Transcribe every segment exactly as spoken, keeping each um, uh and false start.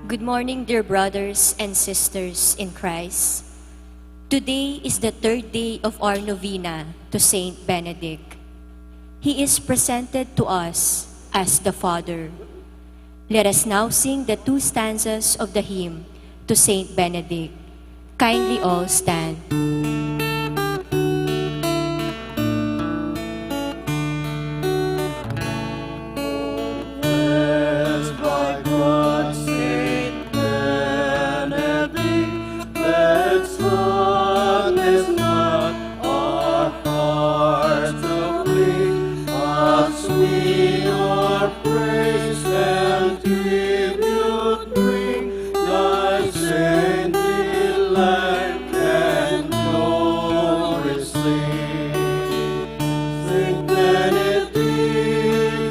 Good morning, dear brothers and sisters in Christ. Today is the third day of our novena to Saint Benedict. He is presented to us as the Father. Let us now sing the two stanzas of the hymn to Saint Benedict. Kindly all stand. Blessed by God, Saint Benedict, let sadness not our hearts afflict, as we your praise and tribute bring, thy saintly life and glory sing. Saint Benedict,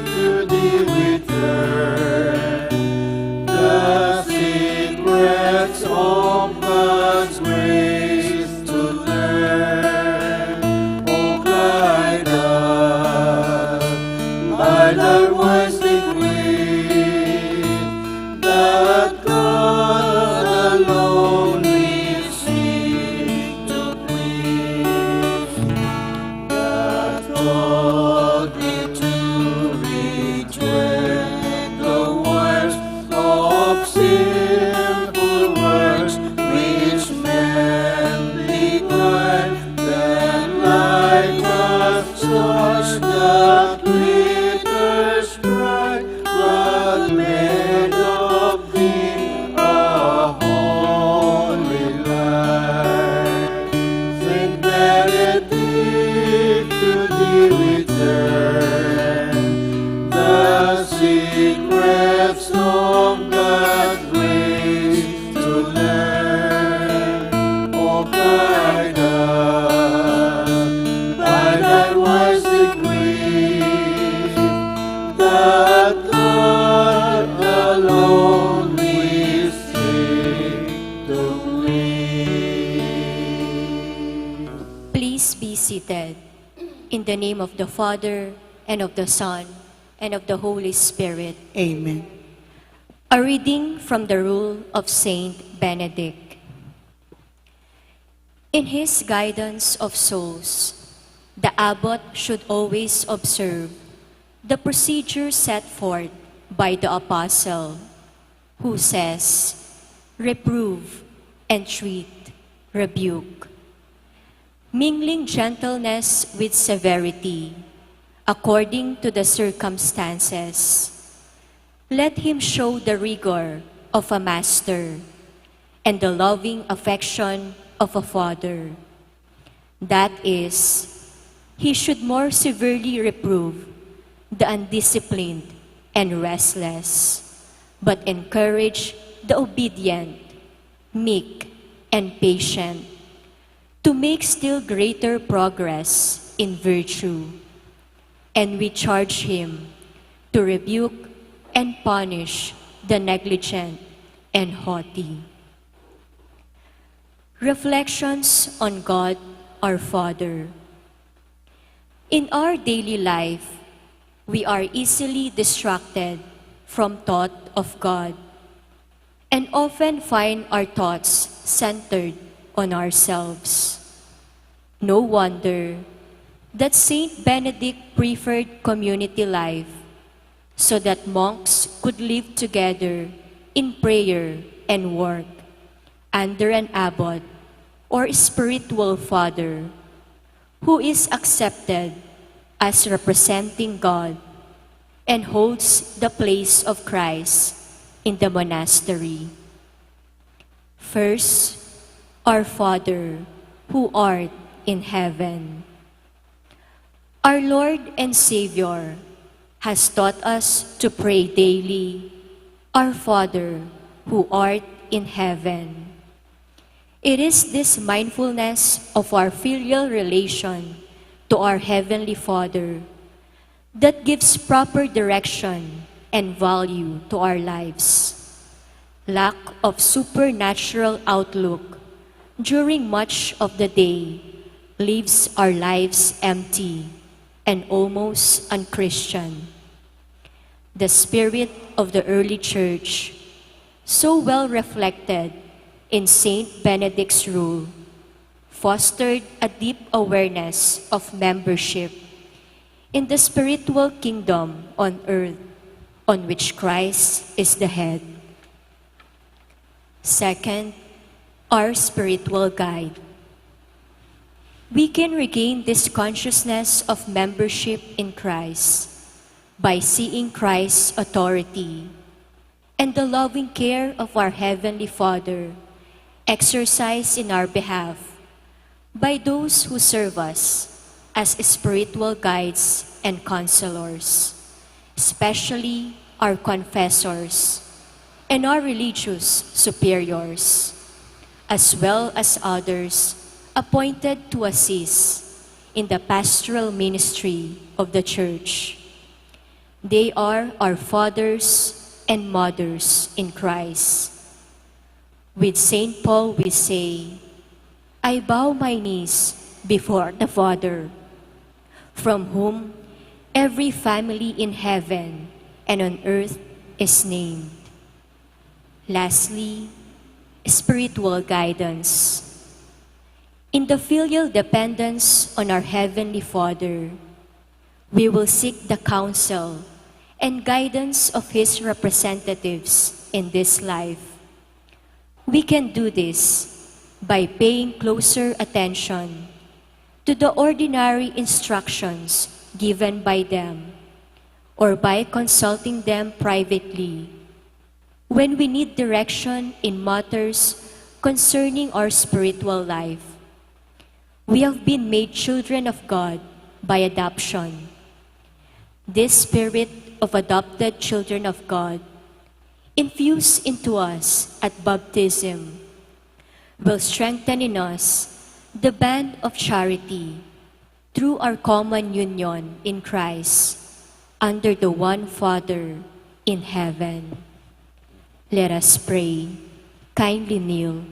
to thee we turn, the secrets of God's grace to learn. O guide us by thy wise decree, that God alone we seek to please, that God we do reject the worst of sinful works which men beguile, then like a torch that glitters bright, God made of thee a holy light. Saint Benedict, to thee we turn, the secrets of God's grace to learn. O guide us by thy wise decree, that God alone we seek to please. Please be seated. In the name of the Father, and of the Son, and of the Holy Spirit. Amen. A reading from the Rule of Saint Benedict. In his guidance of souls, the abbot should always observe the procedure set forth by the apostle, who says, "Reprove, entreat, rebuke," mingling gentleness with severity, according to the circumstances. Let him show the rigor of a master and the loving affection of a father. That is, he should more severely reprove the undisciplined and restless, but encourage the obedient, meek, and patient, to make still greater progress in virtue. And we charge him to rebuke and punish the negligent and haughty. Reflections on God our Father. In our daily life, we are easily distracted from thought of God and often find our thoughts centered on ourselves. No wonder that Saint Benedict preferred community life so that monks could live together in prayer and work under an abbot or spiritual father who is accepted as representing God and holds the place of Christ in the monastery. First, our Father who art in heaven. Our Lord and Savior has taught us to pray daily, "Our Father who art in heaven." It is this mindfulness of our filial relation to our Heavenly Father that gives proper direction and value to our lives. Lack of supernatural outlook during much of the day leaves our lives empty and almost unchristian. The spirit of the early church so well reflected in Saint Benedict's rule, fostered a deep awareness of membership in the spiritual kingdom on earth, on which Christ is the head. Second, our spiritual guide. We can regain this consciousness of membership in Christ by seeing Christ's authority and the loving care of our Heavenly Father exercised in our behalf by those who serve us as spiritual guides and counselors, especially our confessors and our religious superiors, as well as others appointed to assist in the pastoral ministry of the Church. They are our fathers and mothers in Christ. With Saint Paul, we say, "I bow my knees before the Father, from whom every family in heaven and on earth is named." Lastly, spiritual guidance. In the filial dependence on our Heavenly Father, we will seek the counsel and guidance of His representatives in this life. We can do this by paying closer attention to the ordinary instructions given by them or by consulting them privately when we need direction in matters concerning our spiritual life. We have been made children of God by adoption. This spirit of adopted children of God, infused into us at baptism, will strengthen in us the band of charity through our common union in Christ under the one Father in heaven. Let us pray. Kindly kneel.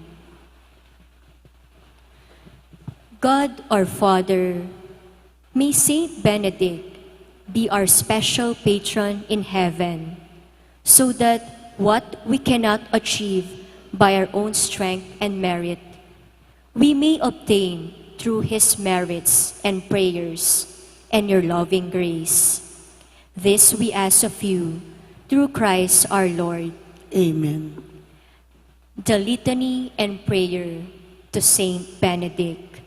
God our Father, may Saint Benedict be our special patron in heaven, so that what we cannot achieve by our own strength and merit, we may obtain through his merits and prayers and your loving grace. This we ask of you through Christ our Lord. Amen. The Litany and Prayer to Saint Benedict.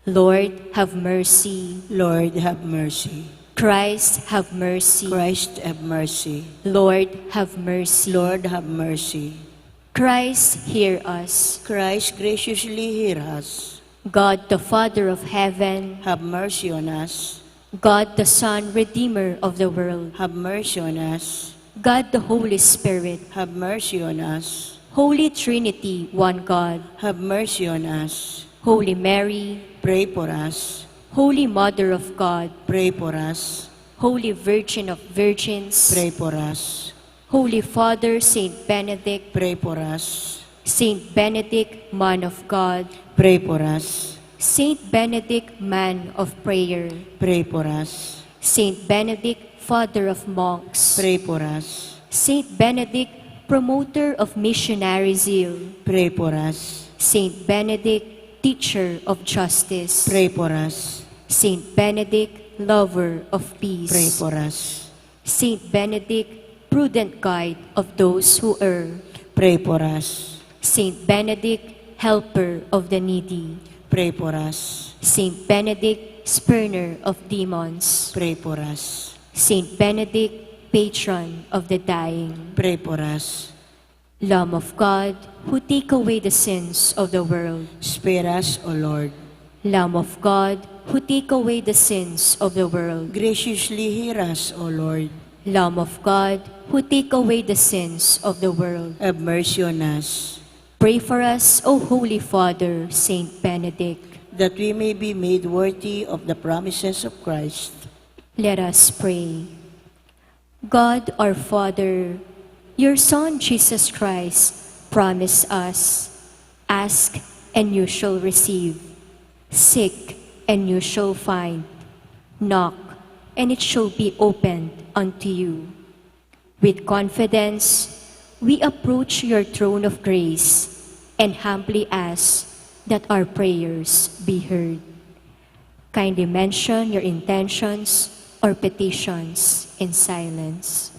Lord, have mercy. Lord, have mercy. Christ, have mercy. Christ, have mercy. Lord, have mercy. Lord, have mercy. Christ, hear us. Christ, graciously hear us. God, the Father of heaven. Have mercy on us. God, the Son, Redeemer of the world. Have mercy on us. God, the Holy Spirit. Have mercy on us. Holy Trinity, one God. Have mercy on us. Holy Mary. Pray for us. Holy Mother of God. Pray for us. Holy Virgin of Virgins. Pray for us. Holy Father Saint Benedict. Pray for us. Saint Benedict, man of God. Pray for us. Saint Benedict, man of prayer. Pray for us. Saint Benedict, father of monks. Pray for us. Saint Benedict, promoter of missionary zeal. Pray for us. Saint Benedict, teacher of justice. Pray for us. Saint Benedict, lover of peace. Pray for us. Saint Benedict, prudent guide of those who err. Pray for us. Saint Benedict, helper of the needy. Pray for us. Saint Benedict, spurner of demons. Pray for us. Saint Benedict, patron of the dying. Pray for us. Lamb of God, who take away the sins of the world. Spare us, O Lord. Lamb of God, who take away the sins of the world. Graciously hear us, O Lord. Lamb of God, who take away the sins of the world. Have mercy on us. Pray for us, O Holy Father, Saint Benedict. That we may be made worthy of the promises of Christ. Let us pray. God our Father, your Son Jesus Christ promised us, "Ask, and you shall receive. Seek, and you shall find. Knock, and it shall be opened unto you." With confidence, We approach your throne of grace and humbly ask that our prayers be heard. Kindly mention your intentions or petitions in silence.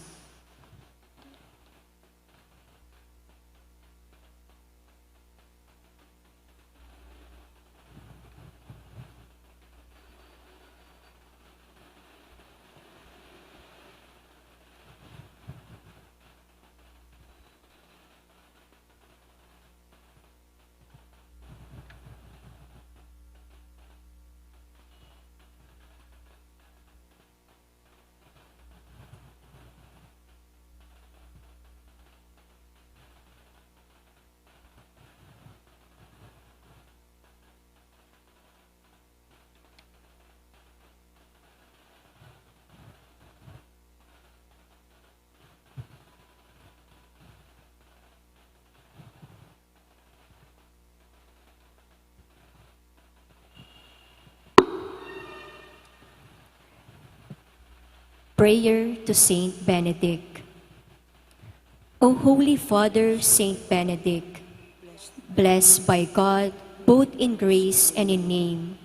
Prayer to Saint Benedict. O Holy Father Saint Benedict, blessed by God both in grace and in name,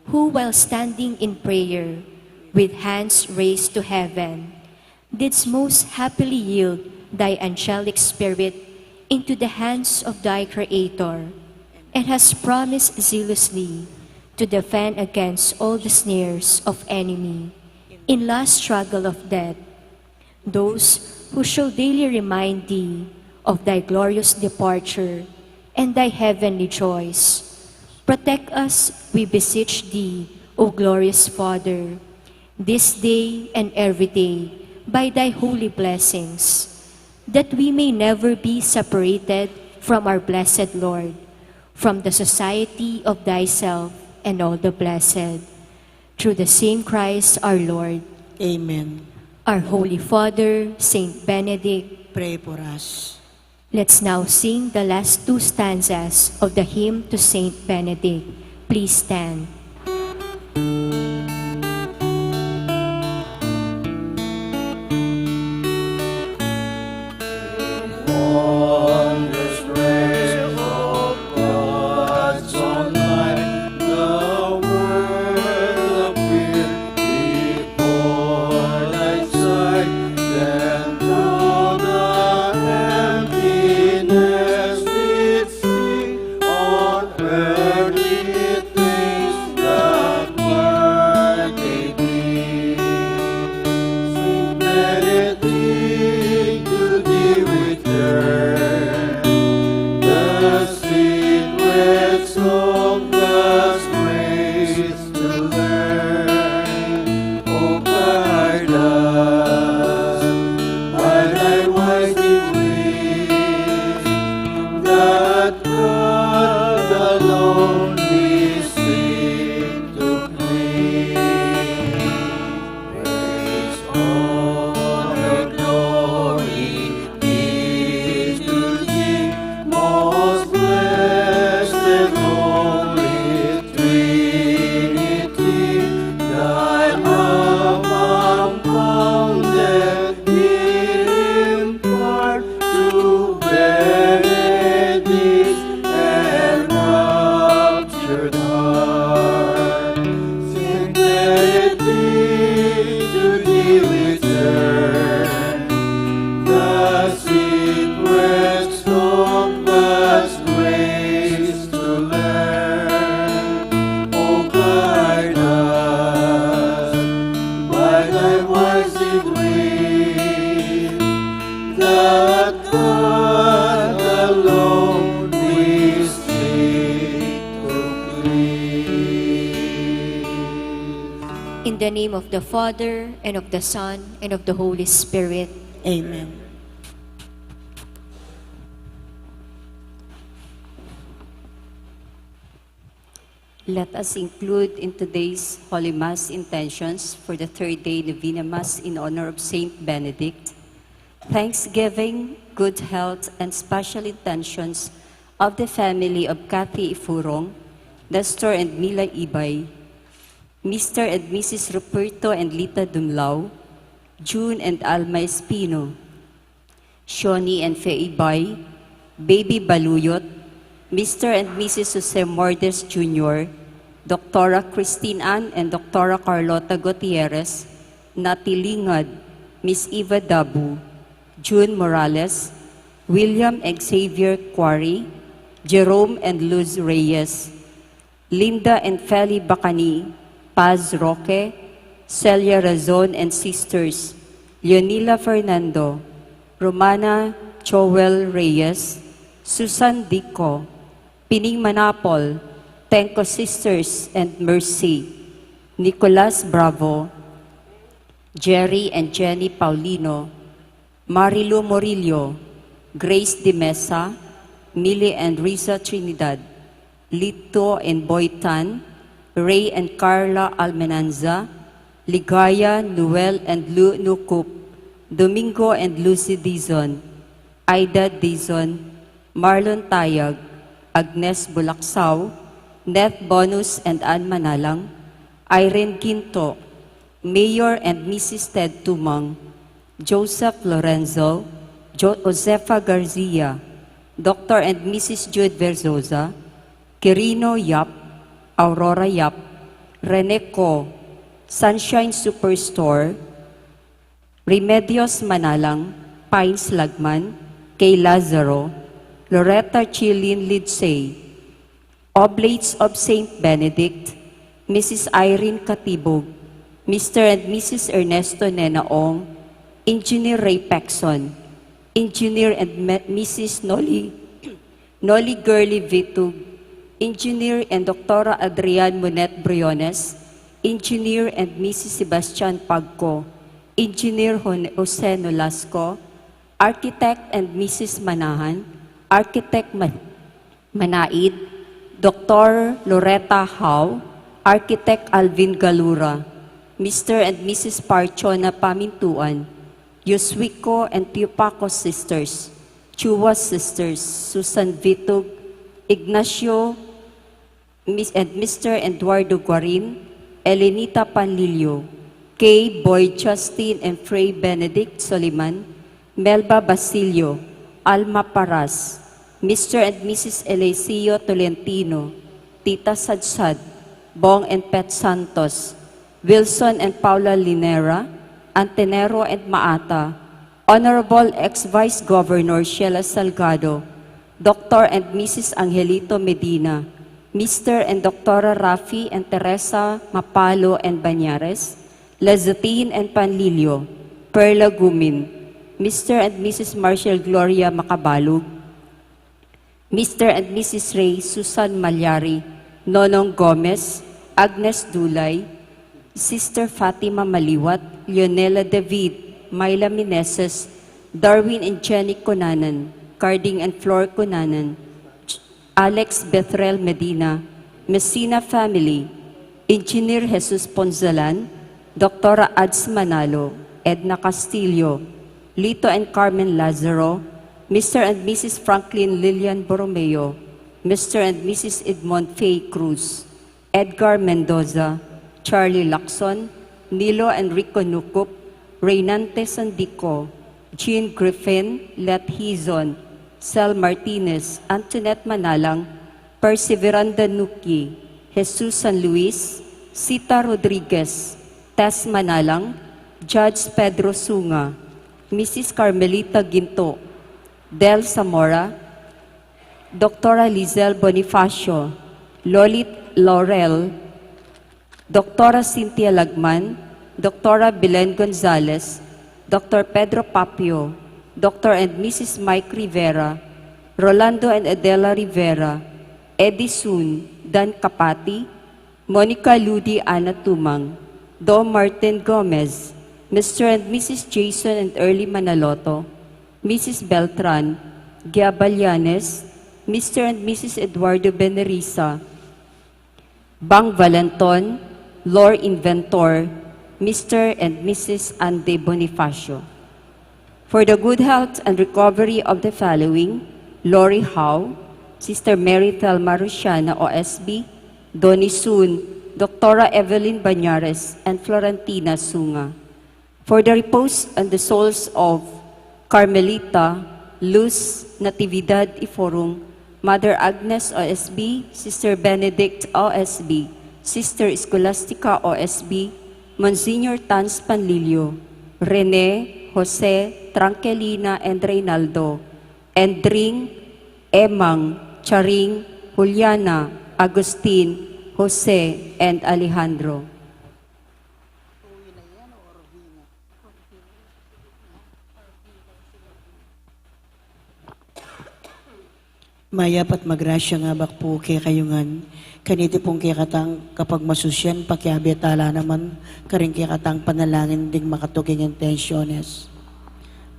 who, while standing in prayer with hands raised to heaven, didst most happily yield thy angelic spirit into the hands of thy Creator, and hast promised zealously to defend against all the snares of enemy in last struggle of death, those who shall daily remind thee of thy glorious departure and thy heavenly joys. Protect us, we beseech thee, O glorious Father, this day and every day by thy holy blessings, that we may never be separated from our blessed Lord, from the society of thyself and all the blessed. Through the same Christ our Lord. Amen. Our Holy Father, Saint Benedict. Pray for us. Let's now sing the last two stanzas of the hymn to Saint Benedict. Please stand. On the stream of God's sunlight, the world appeared before thy sight, then through the emptiness did see on earthly things that were made thee. Sing Benedict, to thee we turn, the secrets of God's grace to learn. O guide us by thy wise decrees, that God alone we seek to please. Praise, honor, glory be to thee, most blessed and holy Trinity, thy love unbounded did impart to Benedict's enraptured heart. Sing Benedict, to thee we turn, the secrets of God's grace to learn. O guide us by thy wise decree, that God alone we seek to please. In the name of the Father, and of the Son, and of the Holy Spirit. Amen. Let us include in today's Holy Mass intentions for the third day Novena Mass in honor of Saint Benedict, thanksgiving, good health, and special intentions of the family of Kathy Ifurong, Nestor and Mila Ibay, Mister and Missus Ruperto and Lita Dumlao, June and Alma Espino, Shoni and Fe Ibay, Baby Baluyot, Mister and Missus Jose Mordes Junior, Doctora Christine Ann and Doctora Carlota Gutierrez, Nati Lingad, Miss Eva Dabu, June Morales, William Xavier Quarry, Jerome and Luz Reyes, Linda and Feli Bacani, Paz Roque, Celia Razon and sisters, Leonila Fernando, Romana Joel Reyes, Susan Dico, Pining Manapol, Tenco Sisters and Mercy, Nicolas Bravo, Jerry and Jenny Paulino, Marilu Murillo, Grace de Mesa, Millie and Risa Trinidad, Lito and Boy Tan, Ray and Carla Almenanza, Ligaya, Noel and Lu Nukup, Domingo and Lucy Dizon, Aida Dizon, Marlon Tayag, Agnes Bulaksaw, Neth Bonus and Ann Manalang, Irene Ginto, Mayor and Missus Ted Tumang, Joseph Lorenzo, Jo- Josefa Garcia, Doctor and Missus Jude Verzosa, Quirino Yap, Aurora Yap, Rene Co, Sunshine Superstore, Remedios Manalang, Pines Lagman, Kay Lazaro, Loretta Chilin Lidsey, Oblates of Saint Benedict, Missus Irene Katibog, Mister and Missus Ernesto Nenaong, Engineer Ray Pexon, Engineer and Me- Missus Noli, Noli Gurley Vitug, Engineer and Doctora Adrian Monet Briones, Engineer and Missus Sebastian Pagco, Engineer Hon- Jose Nolasco, Architect and Missus Manahan, Architect Ma- Manaid, Doctor Loretta Howe, Architect Alvin Galura, Mister and Missus Parchona Pamintuan, Yoswiko and Tiupaco sisters, Chua sisters, Susan Vitug, Ignacio Mis- and Mister Eduardo Guarin, Elenita Panlilio, Kay Boy Justin and Frey Benedict Soliman, Melba Basilio, Alma Paras, Mister and Missus Eliseo Tolentino, Tita Sadsad, Bong and Pet Santos, Wilson and Paula Linera, Antenero and Maata, Honorable ex-Vice Governor Sheila Salgado, Doctor and Missus Angelito Medina, Mister and Doctora Rafi and Teresa Mapalo and Bañares, Lazatin and Panlilio, Perla Gumin, Mister and Missus Marshall Gloria Macabalug, Mister and Missus Ray Susan Malyari, Nonong Gomez, Agnes Dulay, Sister Fatima Maliwat, Leonela David, Myla Meneses, Darwin and Jenny Cunanan, Carding and Flor Cunanan, Alex Bethrel Medina, Messina family, Engineer Jesus Ponzalan, Doctora Ads Manalo, Edna Castillo, Lito and Carmen Lazaro, Mister and Missus Franklin Lilian Borromeo, Mister and Missus Edmond Faye Cruz, Edgar Mendoza, Charlie Lacson, Nilo Enrico Nucup, Reynante Sandico, Jean Griffin, Let Hizon, Sel Martinez, Antoinette Manalang, Perseveranda Nuki, Jesus San Luis, Sita Rodriguez, Tess Manalang, Judge Pedro Sunga, Missus Carmelita Ginto, Del Zamora, Doctora Lizelle Bonifacio, Lolit Laurel, Doctora Cynthia Lagman, Doctora Belen Gonzalez, Doctor Pedro Papio, Doctor and Missus Mike Rivera, Rolando and Adela Rivera, Edison Dan Capati, Monica Ludi Ana Tumang, Dom Martin Gomez, Mister and Missus Jason and Early Manaloto, Missus Beltran, Gia Balianes, Mister and Missus Eduardo Beneriza, Bang Valenton, Lore Inventor, Mister and Missus Ande Bonifacio. For the good health and recovery of the following: Lori Howe, Sister Mary Thelma Rusiana, O S B, Donnie Sun, Doctora Evelyn Bañares, and Florentina Sunga. For the repose and the souls of Carmelita, Luz Natividad Iforung, Mother Agnes O S B, Sister Benedict O S B, Sister Scholastica O S B, Monsignor Tans Panlilio, Rene, Jose, Tranquilina, and Reynaldo, Endring, Emang, Charing, Juliana, Agustin, Jose, and Alejandro. Mayap at magrasyang abak pu kekayu ngan, kaniti pung kekatang kapagmasusyan, pakiabe tala naman karing kekatang panalangin ding makatuking intensyones.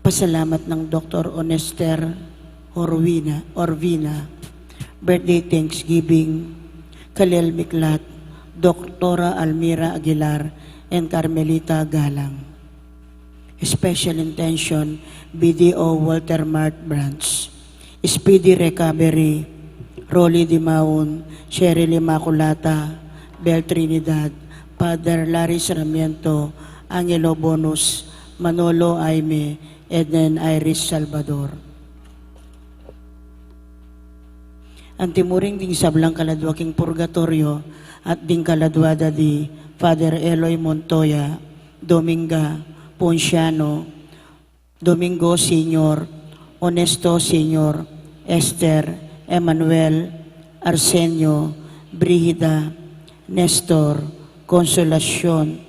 Pasalamat nang Doktor Onester Orwina, Orvina, birthday thanksgiving, Kalel Miklat, Doktora Almira Aguilar, and Carmelita Galang. Special intention, B D O Walter Mart Branch. Speedy recovery, Rolly Dimaun, Cheryl Immaculata, Bel Trinidad, Father Larry Sarmiento, Angelo Bonus, Manolo Aime, Eden Iris Salvador. Antimurin ding sablang kaladua king purgatoryo at ding kaladua da di Father Eloy Montoya, Dominga Ponciano, Domingo Senior, Onesto Senior, Esther, Emmanuel, Arsenio, Brigida, Nestor, Consolacion,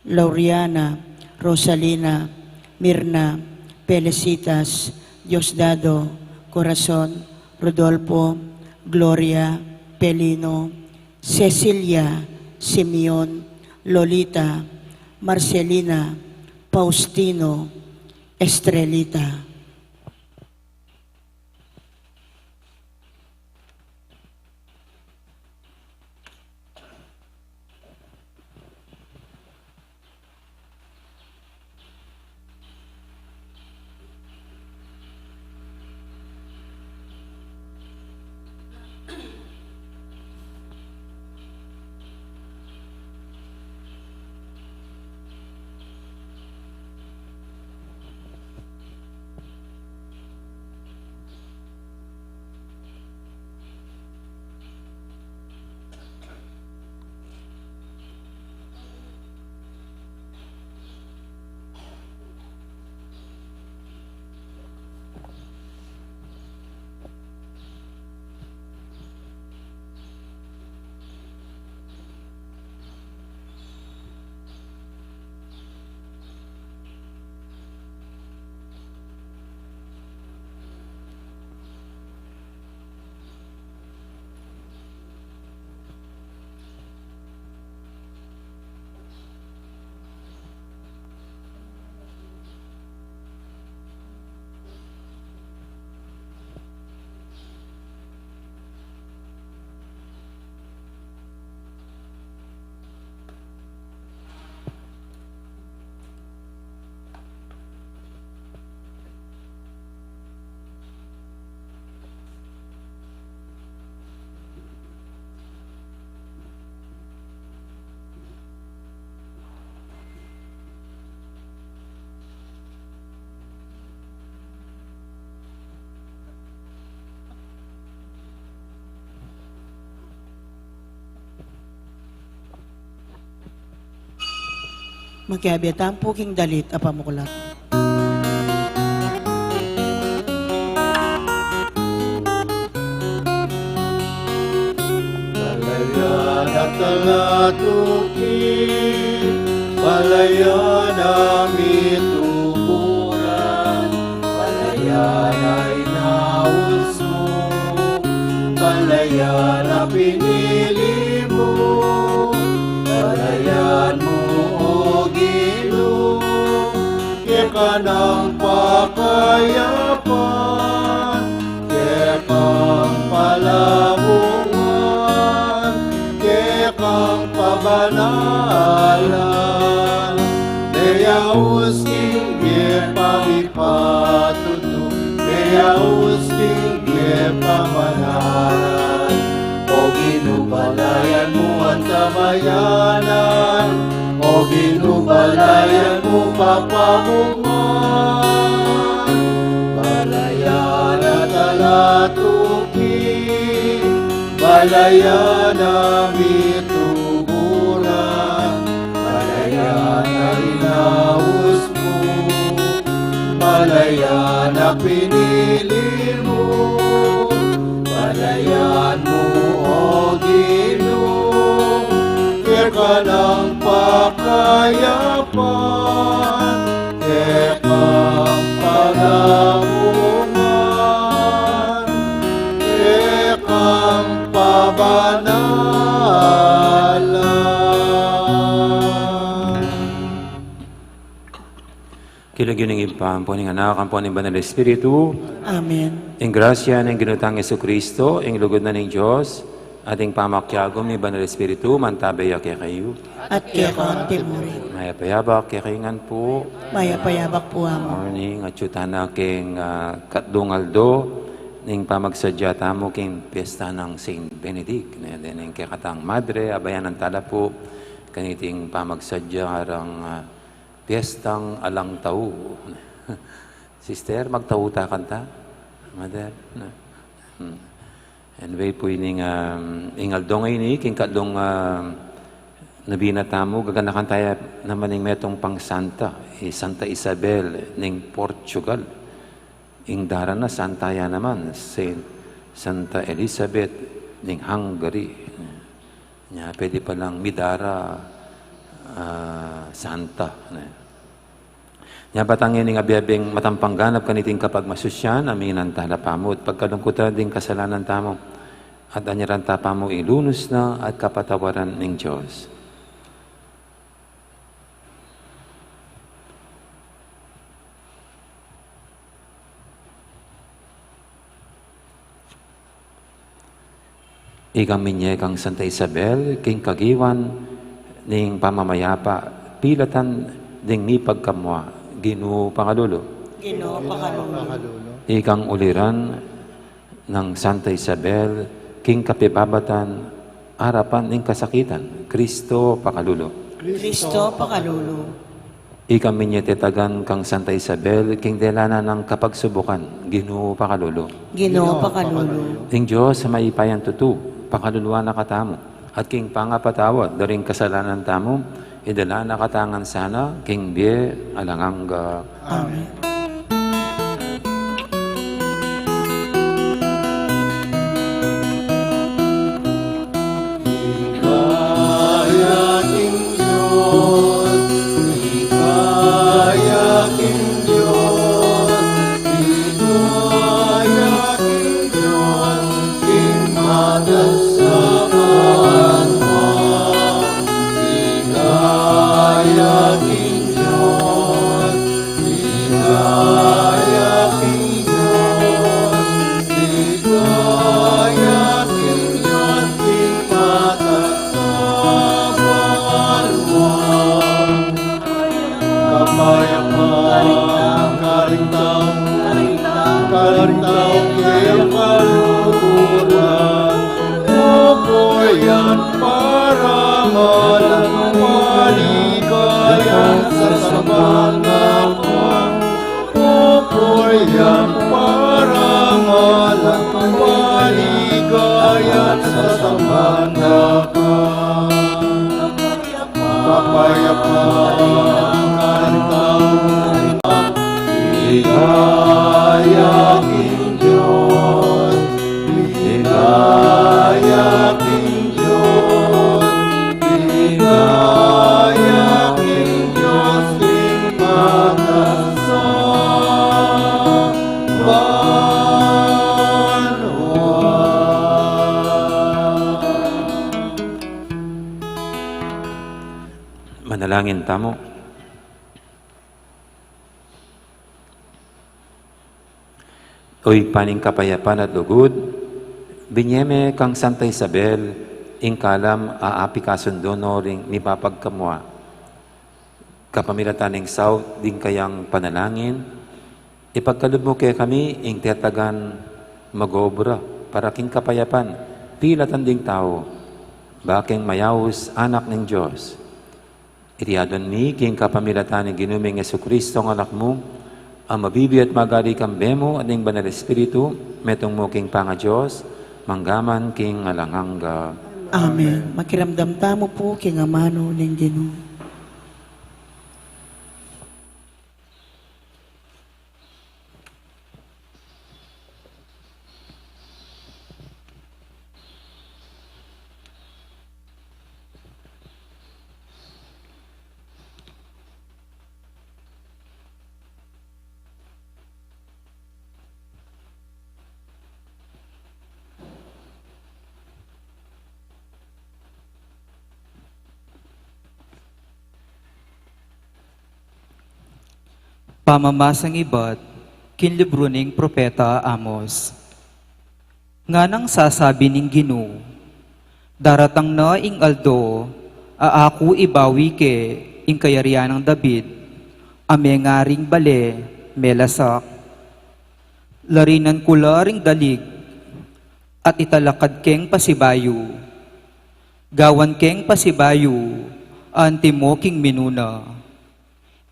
Lauriana, Rosalina, Mirna, Felicitas, Diosdado, Corazon, Rodolfo, Gloria, Pelino, Cecilia, Simeon, Lolita, Marcelina, Faustino, Estrelita. Makiabe tamu pu king dalit a pamuklat. Palayan a talatuking, palayan a mituburan, palayan a inaus mu, palayan a pinili mu, palayan mu, O Ginu, keka nang pakayapan, kekang palabungan, kekang pabanalan, meyaus king mie pamipatutu, meyaus king mie pamanalan. O Ginu, balayan mu antabayanan, O Ginu, balayan mu papamungan. Malayan a mituguran, malayan a inaus mu, malayan a pinili mu, malayan mu, O Ginu, keka nang pakayapan, kekang panaungan, kekang pabanalan. King lagyu ning Ibpa, ampo ning Anak, ampo ning Banal Espiritu. Amen. Ing grasya ning Ginu tang Jesucristo, ing lugud na ning Dios, at ing pamakiagum ning Banal Espiritu, mantabe ya kekayu. At keka naman rin. Mayap a yabak kekayu ngan pu. Mayap a yabak pu, Among. Morning, atyu tana king, ah, katlung aldo ning pamagsadya tamu king piyesta nang Saint Benedict. Ne, den ing kekatang madre, abayanan tala pu kaniting pamagsadya kareng, ah, piyestang alang tau. Sister, magtau ta kanta? Mother? No? Hmm. Anyway pu, ining, um, ing aldo ngeni, king katlung, um, nobena tamu, gaganakan taya naman ning metung pang santa, i Santa Isabel ning Portugal. Ing dara na santa ya naman, Saint, Santa Elizabeth ning Hungary. Nya, pwede palang midara, ah, santa, ne. Nya, batang ini ing abe-abeng matampang ganap kaniting kapagmasusyan, aminan tala pamu, pagkalungkutan ding kasalanan tamu, at anyaran ta pamu ilunus na at kapatawaran ning Dios. Ikang minye kang Santa Isabel, king kagiwan ning pamamayapa, pilatan ding mipagkamua, Ginu pakalulu. Ginu pakalulu. Ikang uliran nang Santa Isabel, king kapibabatan, arapan ning kasakitan, Kristo pakalulu. Kristo pakalulu. Ikang minye tetagan kang Santa Isabel, king dela na nang kapagsubukan, Ginu pakalulu. Ginu pakalulu. Ing Dios a mayupayang tutu, pakaluluan na katamu, at king pangapatawad da ring kasalanan tamu, idala na katamu ngan sana king bie alang angga. Amen. Ligaya king Dios, ligaya king Dios, ligaya king Dios, king matasakan wa. Ligaya king Dios, ligaya king Dios, ligaya king Dios, king matasakan wa. Kapayapan karing tau, karing tau king kaluguran, pupuyan parangalan, paligayan sasamban na ka. Pupuyan parangalan, paligayan sasamban na ka. Kapayapan karing tau, ligaya king Dios, ligaya king Dios, ligaya king Dios, king matasakan wa. Manalangin tamu. O Ibpa ning kapayapan at lugud, binye me kang Santa Isabel ing kalam a apikasundo no ring mipapagkamua. Kapamilatan ning saut ding kayang panalangin, ipagkalub mu kekami ing tetagan mag-obra para king kapayapan, pilatan ding tau, bakeng mayaus anak ning Dios. Iti adwan mi king kapamilatan ning Ginu ming Jesucristo, ing Anak mu, a mabibie at mag-ari kambe mu at ning Banal Espiritu, metung mu king pangaDios, mangga man king alang angga. Amen. Makiramdam tamu pu king amanu ning Ginu. Pamamasang ibat king libru ning Propeta Amos. Nganang sasabi ning Ginu, daratang na ing aldo a aku ibawi ke ing kayarian nang David, a mengaring bale, melasak. Larinan ku la ring dalig, at italakad keng pasibayu. Gawan keng pasibayu, antimo king minuna.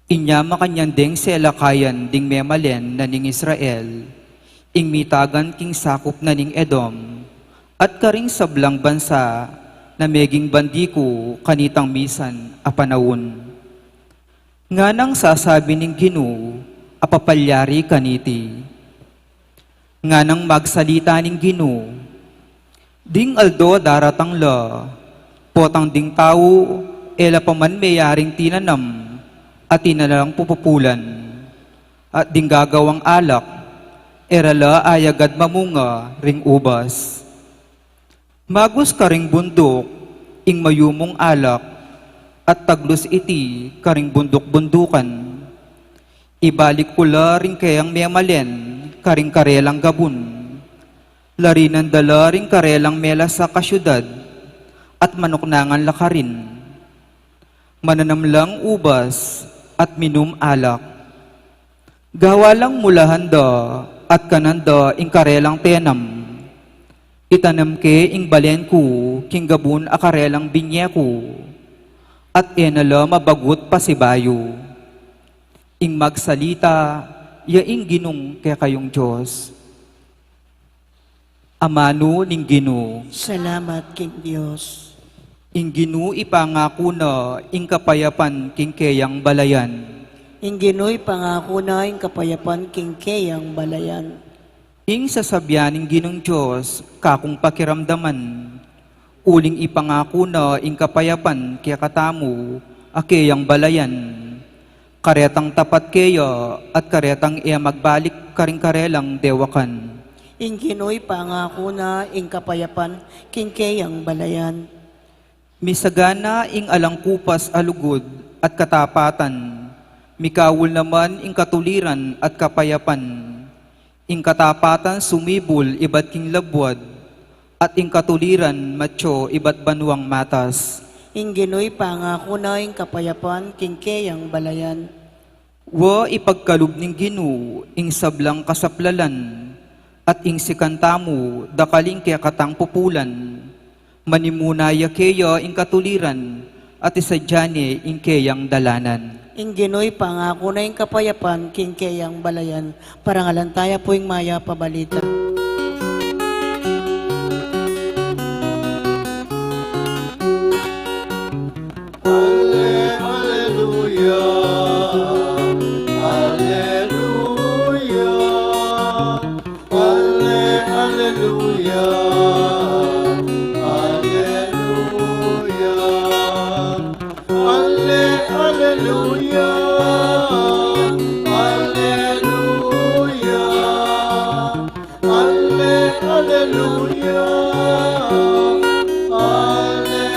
Inya makanyan deng selakayan ding memalen na ning Israel, ing mitagan king sakup na ning Edom, at karing sablang bansa na meging bandi ku kanitang misan a panaun. Nganang sasabi ning Ginu a papalyari kaniti. Nganang magsalita ning Ginu, ding aldo daratang la, potang ding tau e la pa man meyaring tinanam at tinalang pupupulan, at ding gagawang alak, e ra la ayagad mamunga ring ubas. Magus karing bunduk ing mayumung alak, at taglus iti karing bunduk-bundukan. Ibalik ku la ring keyang memalen karing karelang gabun. Larinan da la ring karelang melasak a siudad, at manuknangan la karin. Mananam lang ubas at minum alak. Gawa lang mulahan da at kanan da ing karelang tenam. Itanam ke ing balen ku king gabun a karelang binye ku, at e na la mabagut pasibayu. Ing magsalita ya ing Ginung kekayung Dios. Amanu ning Ginu. Salamat king Dios. Ing Ginu ipangaku na ing kapayapan king keyang balayan. Ing Ginu ipangaku na ing kapayapan king keyang balayan. Ing sasabian ning Ginung Dios, kakung pakiramdaman, uling ipangaku na ing kapayapan kekatamu a keyang balayan. Karetang tapat keya at karetang e magbalik karing karelang dewakan. Ing Ginu ipangaku na ing kapayapan king keyang balayan. Misagana ing alang kupas a lugud at katapatan, mikaul naman ing katuliran at kapayapan. Ing katapatan sumibul ibat king labuad, at ing katuliran matyu ibat banuang matas. Ing Ginu ipangaku na ing kapayapan king keyang balayan. Wa ipagkalub ning Ginu ing sablang kasaplalan, at ing sikan tamu dakal ing kekatang pupulan. Manimuna ya keya ing katuliran, at isadia ne ing keyang dalanan. Ing Ginu ipangaku na ing kapayapan king keyang balayan. Parangalan taya pu ing mayap a balita. Ale-, aleluya, aleluya. Ale-, aleluya, aleluya. Ale-, aleluya, aleluya. Ale-, aleluya, aleluya.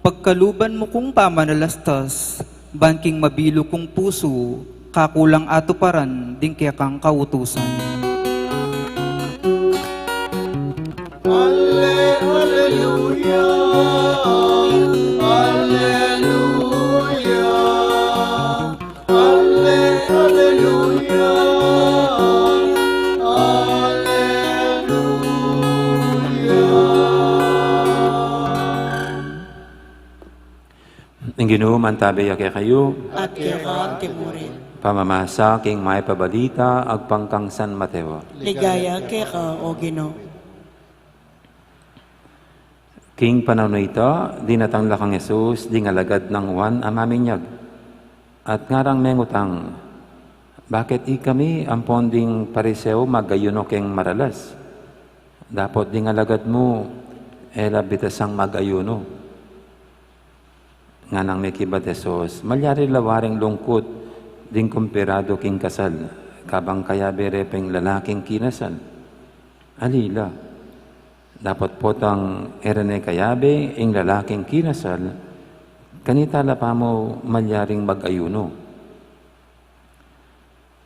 Pagkaluban mu kung pamanalastas, ban king mabilu kung pusu, kakulang atuparan ding kekang kautusan. Ale-, aleluya, aleluya. Ale-, aleluya, aleluya. Ing Ginu mantabe ya kekayu. At keka mu rin. Pamamasa king mayap a balita agpang kang San Mateo. Ligaya keka, O Ginu. King panaun a ita, dinatang la kang Jesus ding alagad nang Juan a Maminyag, at ngarang mengutang, "Bakit ikami ampon ding Pariseo mag-ayuno keng maralas, dapot ding alagad mu e la bitasang mag-ayuno?" Nganang mekibat Jesus, "Malyari la waring lungkut ding kumperado king kasal, kabang kayabe re peng lalaking kinasal? Ali la. Dapot potang e re ne kayabe ing lalaking kinasal, kanita la pamu malyaring mag-ayuno?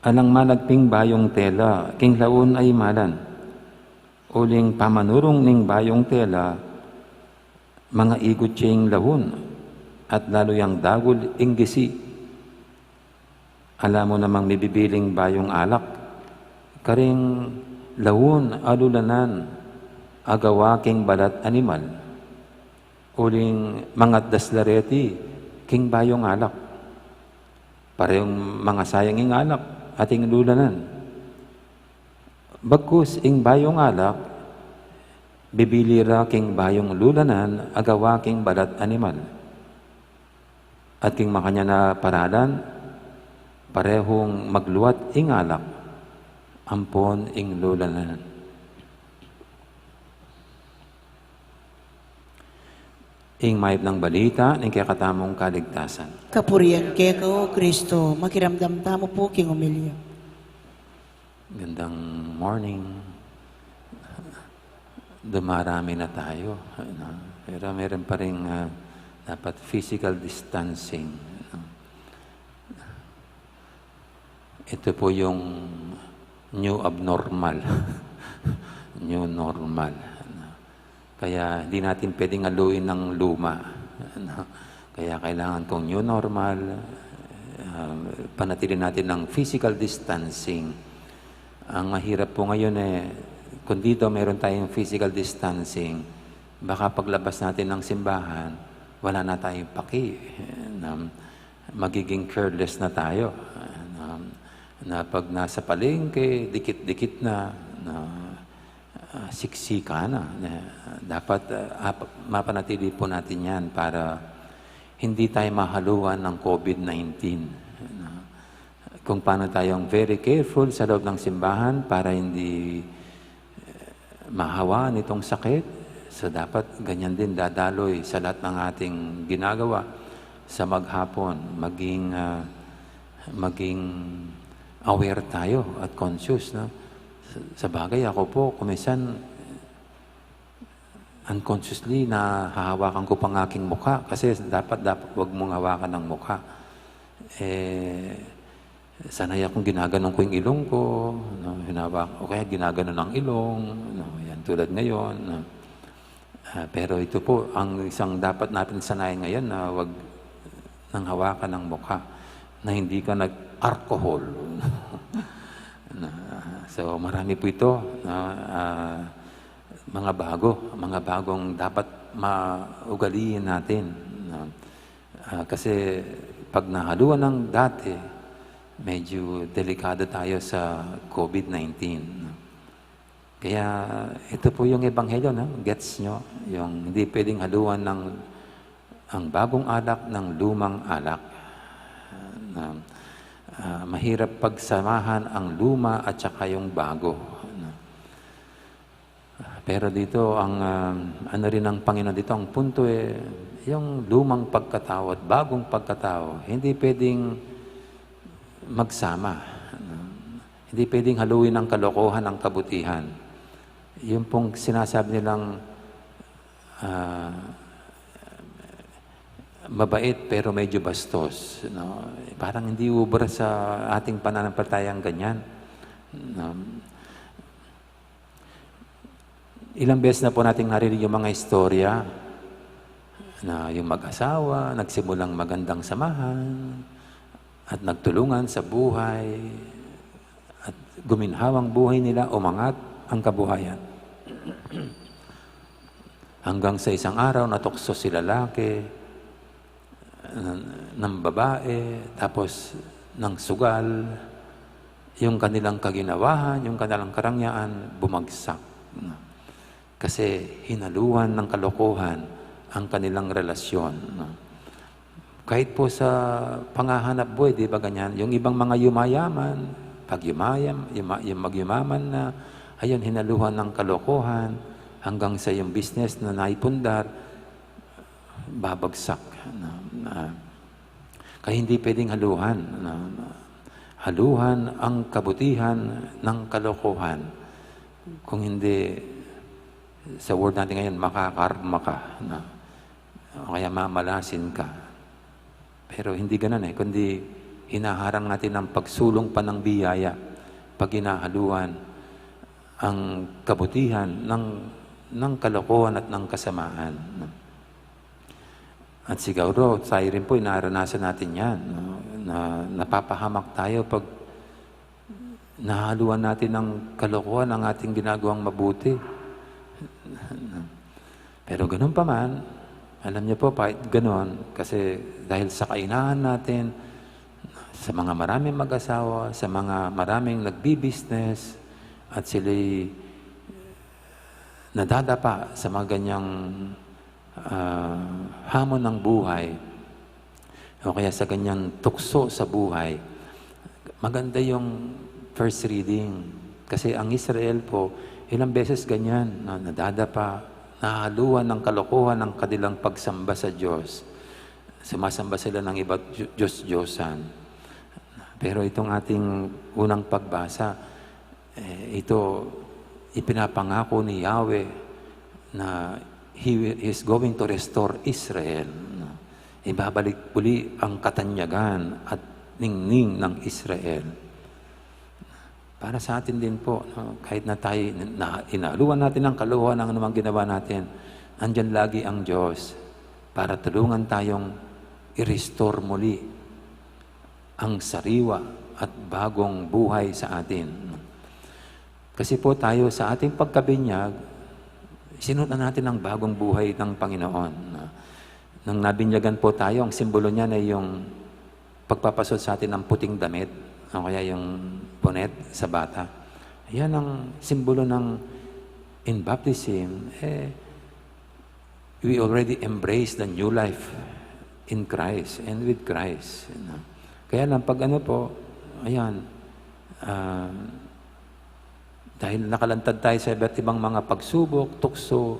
Alang malagping bayung tela king laun a imalan, uling pamanurung ning bayung tela, mangaigut ya ing laun, at lalu yang dagul ing gisi. Ala mu namang mibibiling bayung alak karing laun a lulanan a gawa king balat animal, uling mangatdas la reti king bayung alak. Parehung mangasayang ing alak at ing lulanan. Bagkus ing bayung alak, bibili ra king bayung lulanan a gawa king balat animal. At king makanyan a paralan, parehung magluat ing alak ampon ing lulanan." Ing mayap nang balita ning kekatamung kaligtasan. Kapurian keka, O Kristo. Makiramdam tamu pu king omilya. Gandang morning. Dumarami na tayo, ano? Pero meron pa ring, ah, dapat physical distancing, ano? Ito po yung new abnormal. New normal, ano? Kaya hindi natin pwedeng haluin ang luma, ano? Kaya kailangan kong new normal, ah, panatili natin ang physical distancing. Ang mahirap po ngayon, eh, kung dito meron tayong physical distancing, baka paglabas natin ng simbahan, wala na tayong paki, na magiging careless na tayo, na, na pag nasa palengke, dikit-dikit na, na, ah, siksikan na, na dapat, ah, ap-, mapanatili po natin yan para hindi tayo mahaluan ng covid nineteen, no? Kung paano tayong very careful sa loob ng simbahan para hindi, eh, mahawa nitong sakit. So, dapat ganyan din dadaloy sa lahat ng ating ginagawa sa maghapon. Maging, ah, maging aware tayo at conscious, no? Sa, sa bagay, ako po, kuminsan, unconsciously, nahahawakan ko pa ang aking mukha kasi dapat, dapat wag mong hawakan ang mukha. Eh, sanay akong ginaganon ko yung ilong ko, no? Hinawak, o kaya ginaganon ang ilong, no? Yan, tulad ngayon, no? Ah, pero ito po, ang isang dapat natin sanayin ngayon na wag nang hawakan ang mukha na hindi ka nag-alcohol. Na, so, marami po ito na, ah, mga bago, mga bagong dapat maugaliin natin, no? Ah, kasi pag nahaluan ng dati, medyo delikado tayo sa covid nineteen, no? Kaya ito po yung ebanghelyo, no? Gets nyo? Yung hindi pwedeng haluan ng, ang bagong alak ng lumang alak. Na, ah, mahirap pagsamahan ang luma at saka yung bago, no? Pero dito, ang, ah, ano rin ng Panginoon dito, ang punto, eh, yung lumang pagkatao at bagong pagkatao, hindi pwedeng magsama, no? Hindi pwedeng haluin ng kalokohan ang kabutihan. Yung pong sinasabi nilang, ah, mabait pero medyo bastos, no? Parang hindi ubra sa ating pananampalatayang ganyan, no? Ilang beses na po nating narinig yung mga istorya na yung mag-asawa, nagsimulang magandang samahan, at nagtulungan sa buhay, at guminhawa ang buhay nila, umangat ang kabuhayan. Hanggang sa isang araw, natukso si lalaki, ng, ng babae, tapos ng sugal, yung kanilang kaginawahan, yung kanilang karangyaan, bumagsak. Kasi hinaluan ng kalokohan ang kanilang relasyon, no? Kahit po sa panghahanap buhay, di ba ganyan? Yung ibang mga yumayaman, pag yumayam, yuma-, yung magyumaman na, ayun, hinaluhan ng kalokohan hanggang sa yung business na naipundar, babagsak. Ano, na, kaya hindi pwedeng haluhan. Ano, haluhan ang kabutihan ng kalokohan. Kung hindi, sa word natin ngayon, makakarma ka. Ano, o kaya mamalasin ka. Pero hindi ganun eh, kundi hinaharang natin ang pagsulung pa ng biyaya pag hinahaluan ang kabutihan ng, ng kalokohan at ng kasamaan, no? At siguro, tayo rin po, inaranasan natin yan, no? Na napapahamak tayo pag nahaluan natin ng kalokohan ang ating ginagawang mabuti. Pero ganun pa man, alam niyo po, kahit ganun, kasi dahil sa kainahan natin, sa mga maraming mag-asawa, sa mga maraming nagbibisnes, at sila'y nadadapa sa mga ganyang, ah, hamon ng buhay, o kaya sa ganyang tukso sa buhay, maganda yung first reading. Kasi ang Israel po, ilang beses ganyan, na nadadapa, nahaluan ng kalokohan ng kanilang pagsamba sa Diyos. Sumasamba sila ng iba't Diyo-, Diyos-Diyosan. Pero itong ating unang pagbasa, eh, ito, ipinapangako ni Yahweh na he will, he is going to restore Israel, no? Ibabalik uli ang katanyagan at ningning ng Israel. Para sa atin din po, no? Kahit na tayo, na, inaluan natin ng kalokohan ang anumang ginawa natin, andyan lagi ang Diyos para tulungan tayong i-restore muli ang sariwa at bagong buhay sa atin. Kasi po tayo, sa ating pagkabinyag, sinuot na natin ang bagong buhay ng Panginoon. Nang nabinyagan po tayo, ang simbolo niyan ay yung pagpapasuot sa atin ng puting damit, o kaya yung bonnet sa bata. Yan ang simbolo ng, in baptism, eh, we already embrace the new life in Christ and with Christ, you know. Kaya lang pag ano po, ayan, ah, dahil nakalantad tayo sa iba't ibang mga pagsubok, tukso,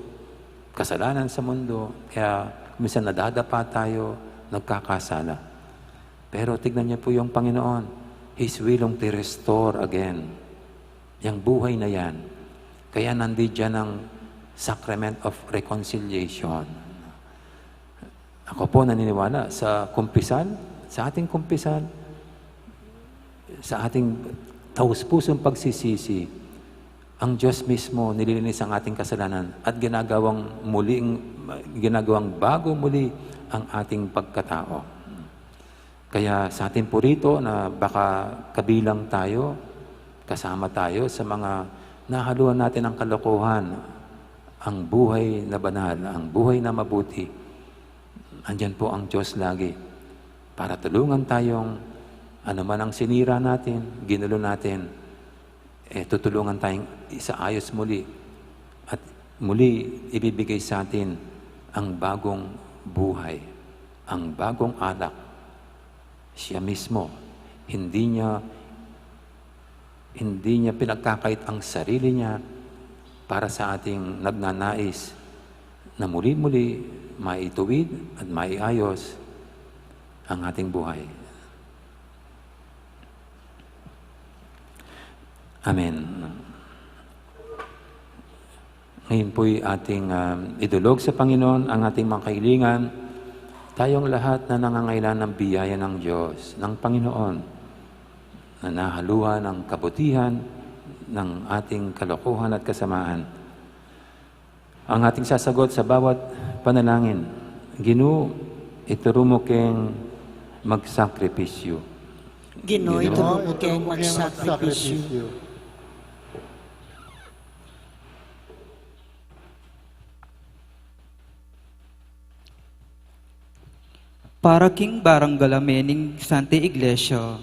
kasalanan sa mundo, kaya minsan nadadapa tayo, nagkakasala. Pero tignan niyo po yung Panginoon, He's willing to restore again. Yang buhay na yan. Kaya nandiyan ang Sacrament of Reconciliation. Ako po naniniwala sa kumpisal, sa ating kumpisal, sa ating taus-pusong pagsisisi, ang Diyos mismo nililinis ang ating kasalanan at ginagawang muling, ginagawang bago muli ang ating pagkatao. Kaya sa atin po rito na baka kabilang tayo, kasama tayo sa mga nahaluan natin ng kalokohan, ang buhay na banal, ang buhay na mabuti, andyan po ang Diyos lagi para tulungan tayong ano man ang sinira natin, ginulo natin, eh, tutulungan tayong isaayos muli at muli ibibigay sa atin ang bagong buhay, ang bagong alak. Siya mismo, hindi niya, hindi niya pinagkakait ang sarili niya para sa ating nagnanais na muli-muli maituwid at maiayos ang ating buhay. Amen. Ngayon po'y ating, ah, idulog sa Panginoon ang ating mga kahilingan. Tayong lahat na nangangailangan ng biyaya ng Diyos, ng Panginoon, na nahaluan ng kabutihan ng ating kalokohan at kasamaan. Ang ating sasagot sa bawat panalangin, Ginu, ituru mu keng magsakripisyu. Ginu, ituru mu keng magsakripisyu. Para king baranggalame ning Santa Iglesia,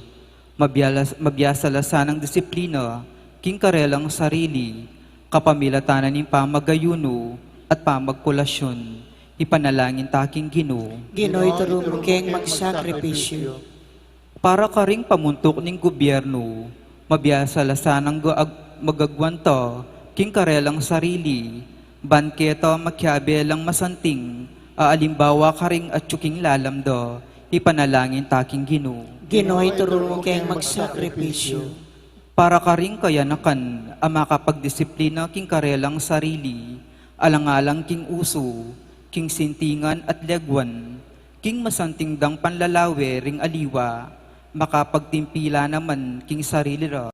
Mabialas-, mabiasa la sanang disiplina king karelang sarili, kapamilatan na ning pamagayunu at pamagkolasyun, ipanalangin ta king Ginu. Ginu, ituru mu keng magsakripisyu. Para karing pamuntuk ning gubyernu, mabiasa la sanang ga-, ag-, magagwanta king karelang sarili, ban keta makiabe lang masanting a alimbawa karing atyu king lalam da, ipanalangin ta king Ginu. Ginu, ituru mu keng magsakripisyu. Para karing kayanakan a makapagdisiplina king karelang sarili, alang-alang king usu, king sintingan at leguan, king masanting dang panlalawe ring aliwa, makapagtimpila naman king sarili ra,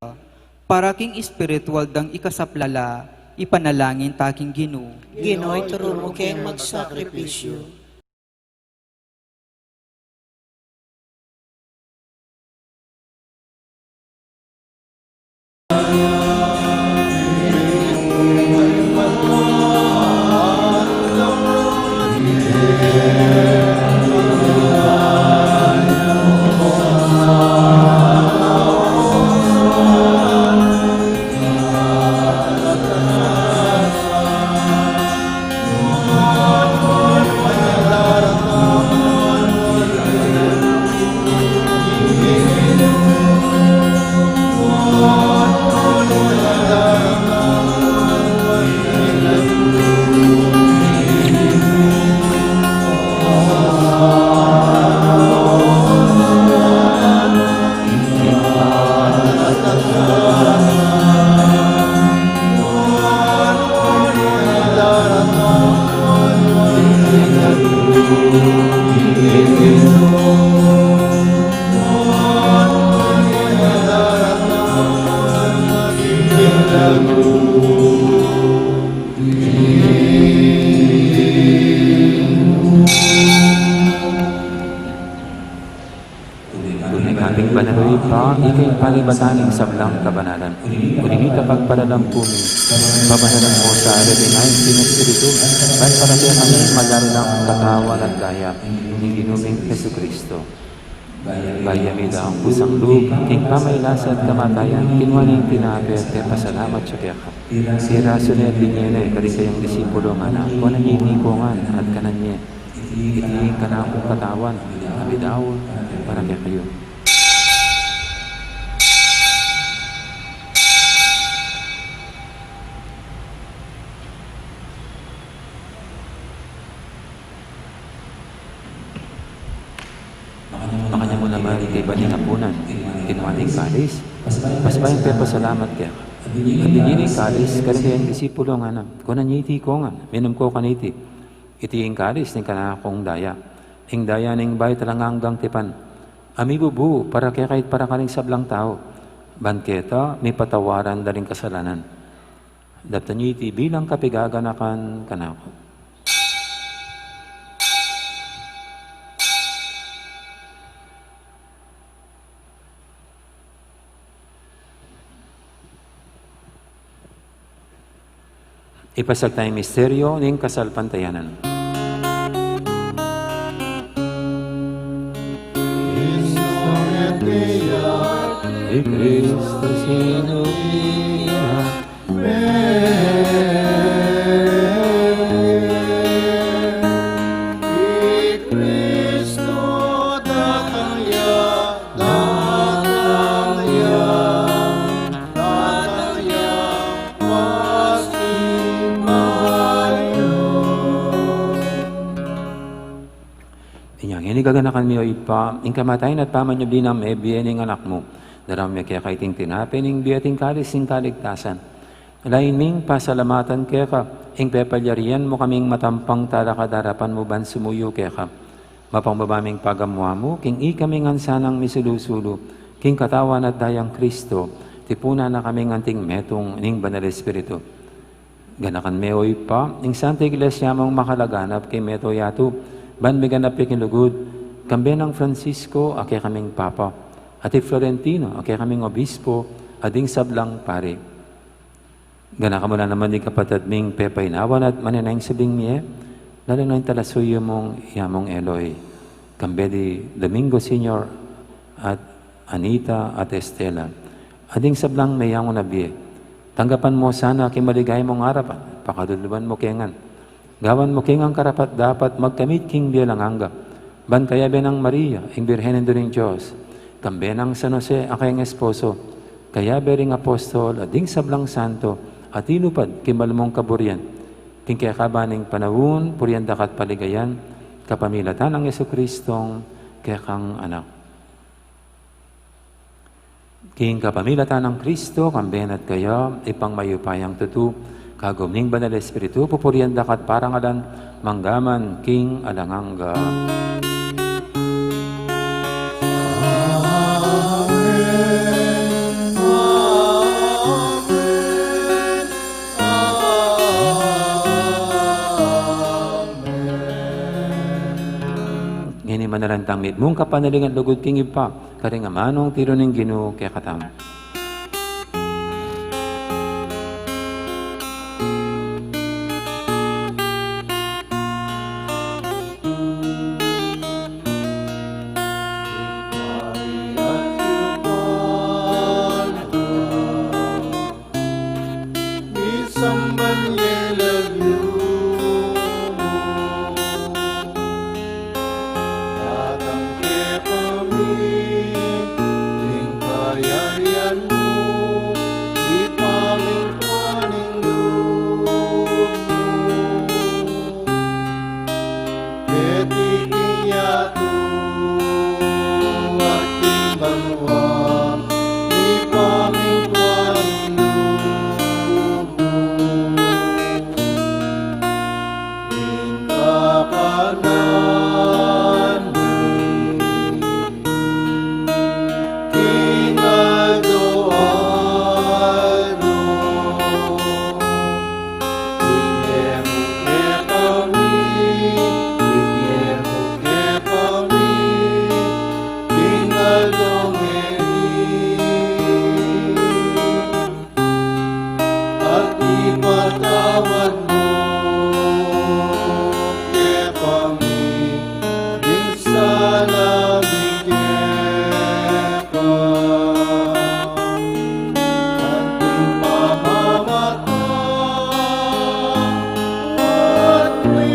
para king espiritual dang ikasaplala, ipanalangin ta king Ginu. Ginu, ituru mu keng magsakripisyu. Tune ka pin banal, o Ibpa, ika ing panibatan ning sablang kabanalan. Uli na nita, pagparalampu mi, pabanalan mu sa areting ain king Espiritu, ban para kekami maging katawan at daya ning Ginu ming Jesucristo. Bayu mi da kusang lub king pamagkasakit at kamatayan, kinua ne ing tinape, pepasalamat ya keka, pirasu ne at binie ne karing kayang disipulo, ngana, kunan ye iti ikayu ngan at kanan ye. Iti ing kanakung katawan a midaul para kekayu. Makanyan mu naman ing kaibat ning apunan, kinua ne ing kalis, pasibayu yang pepasalamat keka, at binie ne ing kalis karing kayang disipulo, ngana, kunan ye iti ikayu ngan, minum kayu kaniti. Iti ing kalis ning kanakung daya, ing daya ning bayu at alang anggang tipan, a mibubu para kekayu at para karing sablang tau, ban keta mipatawaran da ring kasalanan. Daptan ye iti bilang kapaganakan kanaku. Ipasiag taya ing misteryu ning kasalpantayanan. Cristo, Señor mio. Inya ngeni, gaganakan mi, o Ibpa, ing kamatayan at pamanyubli nang mebie ning Anak mu. Daraun mi keka iting tinape ning bie at ing kalis ning kaligtasan. Lain ming pasalamatan keka ing pepalyarian mu kaming matampang talakad king arapan mu ban sumuyu keka. Mapakumbaba ming pagamu-amu king ikami ngan sanang misulu-sulu king katawan at dayang Cristo, tipunan na kaming anting metung ning Banal Espiritu. Ganakan me, o Ibpa, ing Santa Iglesia mung makalaganap king mabilug a yatu, ban miganap ya king lugud, kambe nang Francisco a kekaming Papa, at i Florentino a kekaming Obispo, at ding sablang pari. Ganakan mu la naman ding kapatad ming pepaynawan at manenaya king sablang mie, lalu na ing talasuyu mung i Among Eloy, kambe di Domingo Senior at Anita at Estela, at ding sablang meyangu na bie. Tanggapan mu sana king maligaya mung arapan, pakaluluan mu ke ngan. Gawan mu ke ngan karapat-dapat magkamit king bie alang angga. Ban kayabe nang Maria, ing Birhen Indu ning Dios, kambe nang San Jose, a kayang esposo, kayabe ring apostol, at ding sablang santo, a tinupad king mal mung kaburian, king kekaban ning panaun, purian da ka at paligayan, kapamilatan nang Jesucristong kekang Anak. King kapamilatan nang Kristo, kambe na at kaya, Ibpang mayupayang tutu, kagum ning Banal Espiritu, pupurian da ka at parangalan, mangga man king alang angga. Amen. Amen. Amen. Ngeni manalan tang mitmung kapanaligan lugud king Ibpa, karing amanung tiru ning Ginu kekatamu. Misamban ya ing lagyu mu, datang kekami ing kayarian mu, mipamintuan ing lub mu. Keti king yatu at king banua, mipamintuan ing lub mu. Ing kakanan mi king aldo-aldo, ibie mu kekami, ibie mu kekami king aldo ngeni. At ipatawad mu kekami ding sala mi keka, anting pamamatawad mi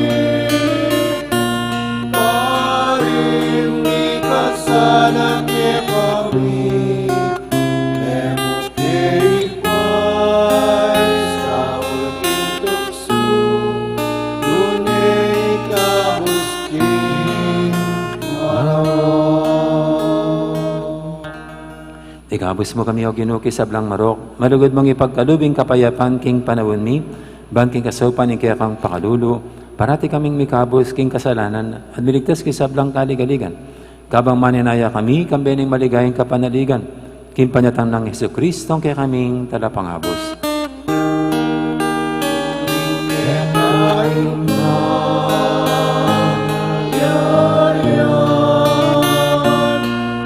karing mikasala kekami. E mu ke ipaisaul king tuksu, nune ikabus king marok. Ikabus mu kami, O Ginu, king sablang marok, malugud mung ipagkalub ing kapayapan king panaun mi, ban king kasaupan ning kekang pakalulu, parati kaming mikabus king kasalanan, at miligtas king sablang kaligaligan. Kabang manenaya kami, kambe ning maligayang kapanaligan, king panyatang nang Jesucristong kekaming Talapangabus. Keka ing kayarian,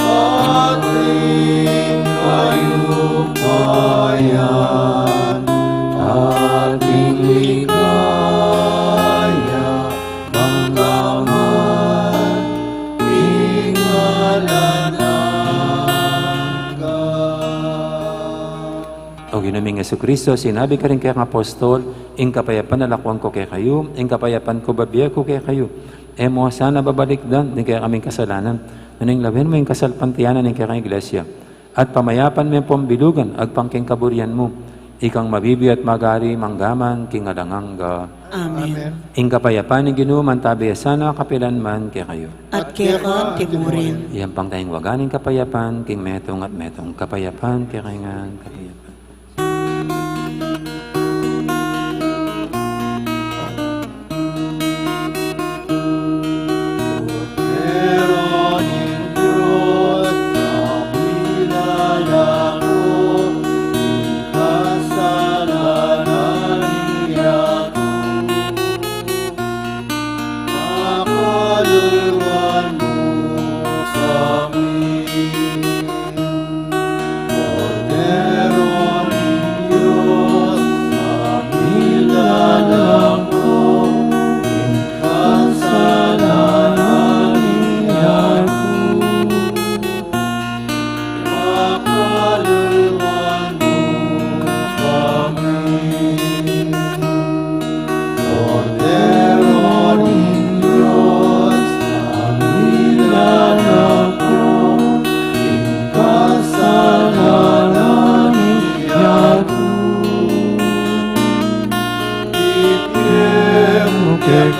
at ing kayupayan, at ing ligaya, mangga man king alang angga. O Ginu ming Jesucristo, sinabi mu karing kekang apostol, ing kapayapan lakuan ku kekayu, ing kapayapan ku bibie ku kekayu. E mu sana babalikdan ding kekaming kasalanan, nune lawen mu ing kasalpantayanan ning kekang Iglesia. At pamayapan me pung bilugan agpang king kaburian mu. Ikang mabibie at magari mangga man king alang angga. Amen. Ing kapayapan ning Ginu mantabe ya sana kapilan man kekayu. At keka mu rin. Iyampang taya ing waga ning kapayapan king metung at metung. Kapayapan kekayu ngan, kapayapan. Kordero ning Dios, kapilala ku ing kasalanan ning yatu. Pakaluluan mu kami. Kordero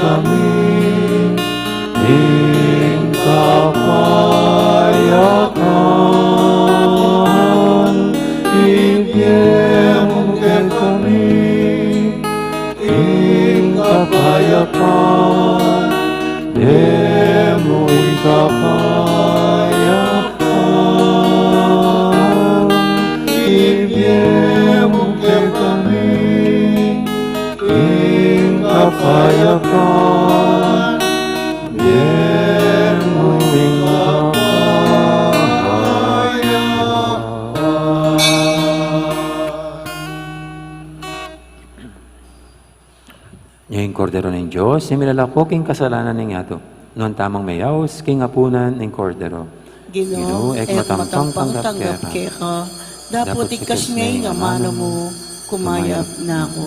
kami ing kapayapan, ibie mu kekami ing kapayapan, ibie mu ing kapayapan, ibie mu kekami ing kapayapan, ibie mu ing kapayapan. Ing Kordero ning Dios, a milalako king kasalanan ning yatu. Nuan tamung meyaus king apunan ning Kordero. Ginu, e ku matampang tanggap keka. Dapot igkas me ing amanu mu, kumayap na ku.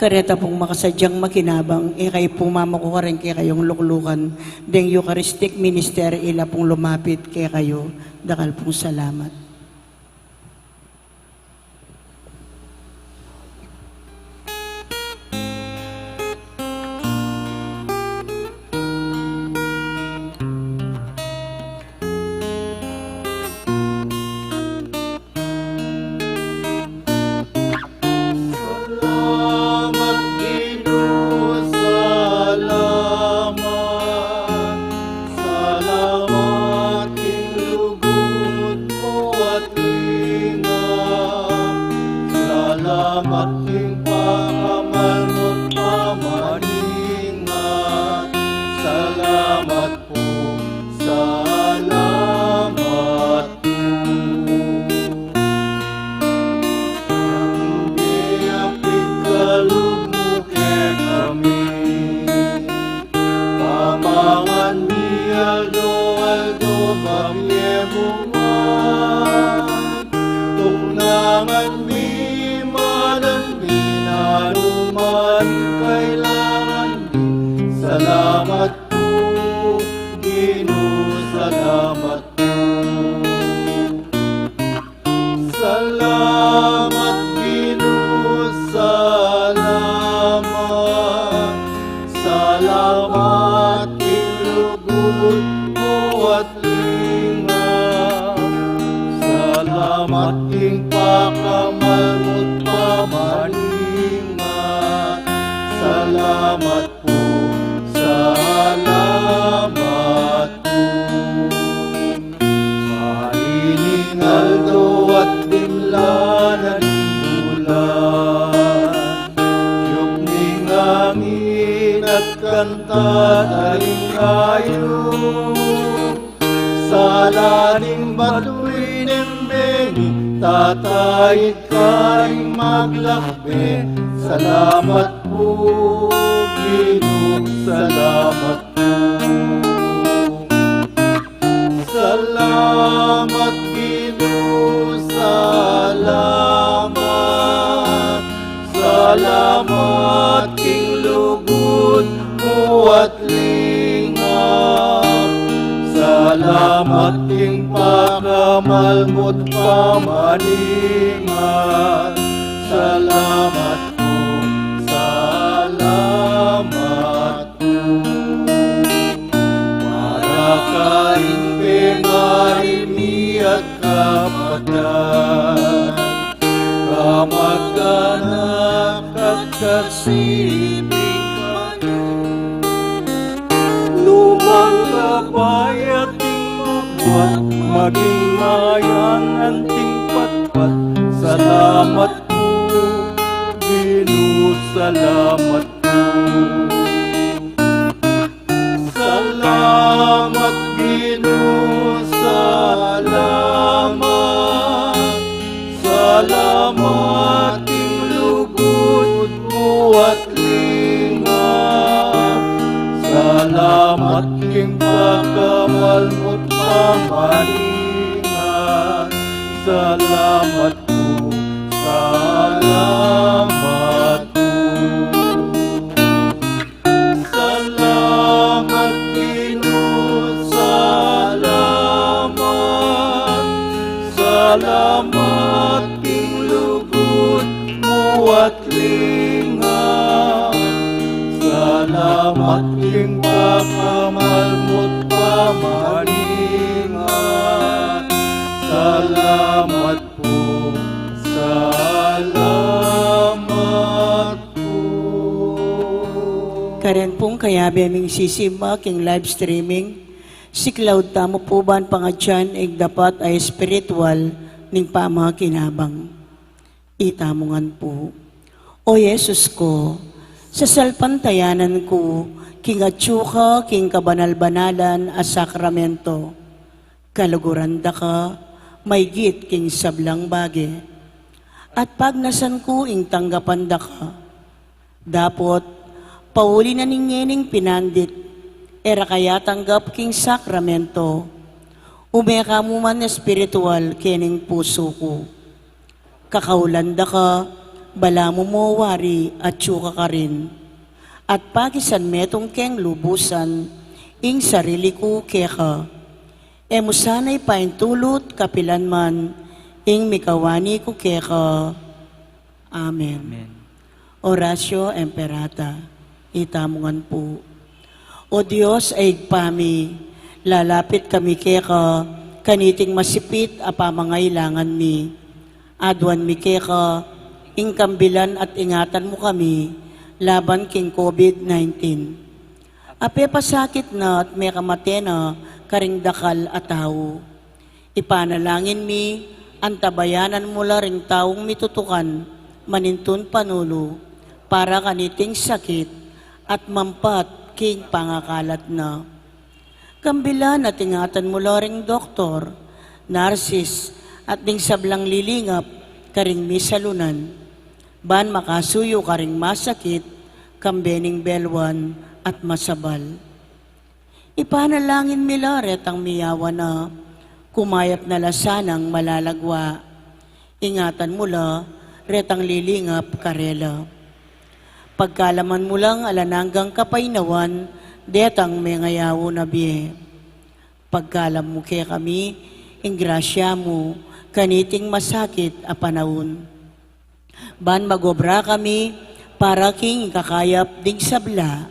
Kareta pung makasadyang makinabang, e kayu pung mamaku karing kekayung luklukan deng Eucharistic Minister, ila pung lumapit kekayu. Dakal pung salamat. Salamat, Ginu, salamat. Salamat king lugud mu at linga. Salamat king pakamal mu't pamaninga. Salamat pu, salamat pu. Ing biapi kalub mu kekami, pamangan mi aldo-aldo, babie mu ngan. Tuknangan mi, manan mi, nanu man kailangan mi. Salamat pu, Ginu, salamat pu. Salamat, Ginu, salamat. Salamat king lugud mu at linga. Salamat king pakamal mu't pamaninga. Salamat pu, salamat pu. Maining aldo at dimla na ning bulan, yug ning angin at kanta da ring ayus. Sala ning batu ining bengi, tataid karing maglakbe. Salamat pu, Ginu, salamat pu. Salamat, Ginu, salamat. Salamat king lugud mu at linga. Salamat king pakamal mu't pamaninga. Salamat pu, salamat pu. Para karing pengari mi at kapatad, kamag-anak at kasibing, nu man kabaya ting magbuat, maging mayang anting patpat. Salamat pu, Ginu, salamat pu. Salamat, Ginu, salamat. Salamat king lugud mu at linga. Salamat king pakamal mu't pamaninga. Salamat pu, salamat pu. Salamat, Ginu, salamat. Ayabe ming sisimbang king live streaming, siklaud tamu pu ban pangadyan ing dapat a espiritual ning pamakinabang. Itamu ngan pu. O Jesus ku, sasalpantayanan ku king atyu ka king kabanal-banalan a sakramento. Kaluguran da ka maygit king sablang bage, at pagnasan ku ing tanggapan da ka. Dapot, pauli na ning ngening pinandit, e ra ka yatanggap king sakramento, ume ka mu man espiritual kening pusu ku. Kakaulan da ka, balamu mo wari atyu ka karin, at pakisan metung keng lubusan ing sarili ku keka. E mu sana ipaintulut kapilan man ing mikawani ku keka. Amen. Amen. Oratio Imperata. Itamu ngan pu. O Dios a Ibpa mi, lalapit kami keka kaniting masipit a pamangailangan mi. Aduan mi keka ing kambilan at ingatan mu kami laban king COVID nineteen. A pepasakit na at mekamate na karing dakal a tau. Ipanalangin mi, antabayanan mu la ring taung mitutukan manintun panulu para kaniting sakit at mampat king pangakalat na. Kambilan at ingatan mu la ring doktor, narsis, at ding sablang lilingap karing misalunan, ban makasuyu karing masakit, kambe ning belwan at masabal. Ipanalangin mi la retang miyawan na, kumayap na la sanang malalagwa. Ingatan mu la retang lilingap karela. Pagkalaman mu lang alang anggang kapaynawan detang mengayaun a bie. Pagkalam mu kekami ing grasya mu kaniting masakit a panaun, ban magobra kami para king ikakayap ding sabla,